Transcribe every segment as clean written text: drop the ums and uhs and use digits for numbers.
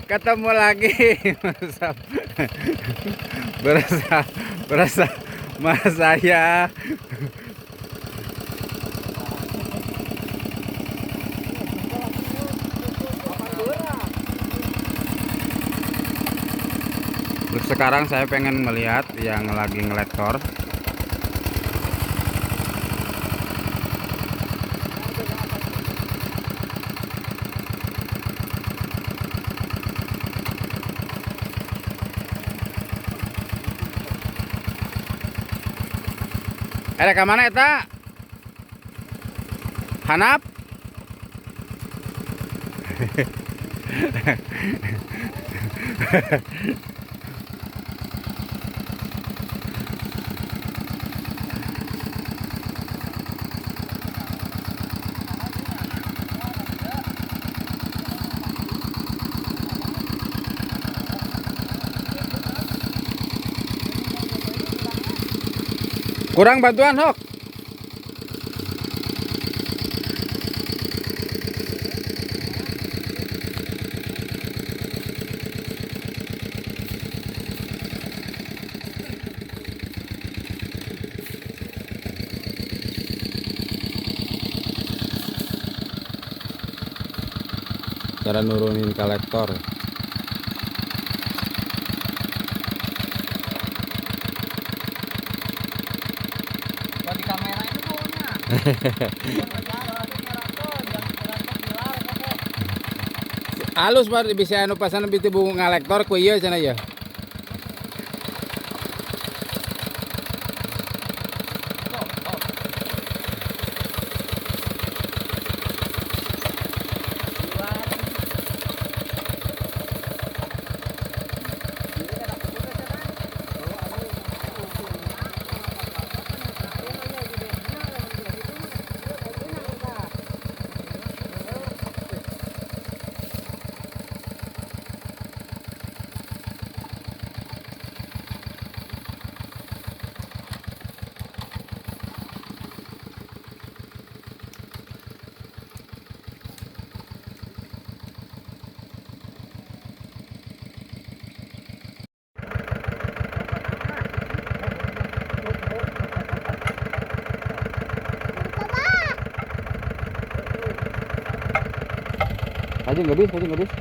Ketemu lagi bersama bersama saya. Untuk sekarang saya pengen melihat yang lagi ngelektor. Ada ke mana eta? Hanap? Kurang bantuan, Hok. Cara nurunin kolektor. Di kamera itu pokoknya. Halus baru bisa anu pasan bitu bunga ngalektor ku ieu cenah ya. Aja nggak bisa, aja nggak bisa.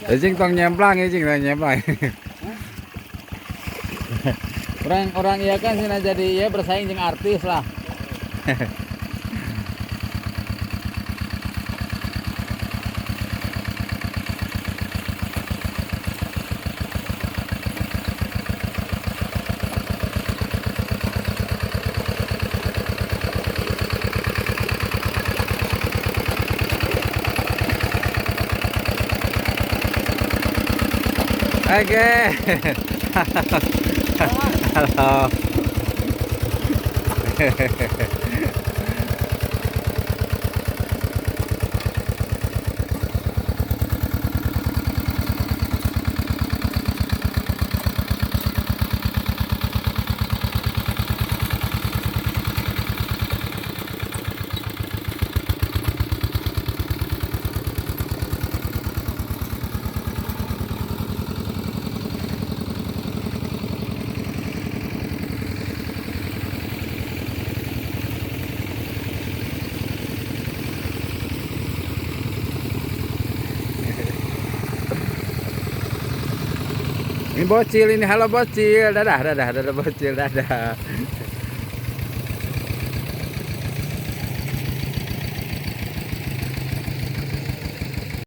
Ijing tong nyemplang, ijing tong nyemplang. Orang-orang iya kan sih jadi ya bersaing jeung artis lah. Oke. Halo. Ini bocil ini, halo bocil. Dadah, dadah, dadah bocil, dadah.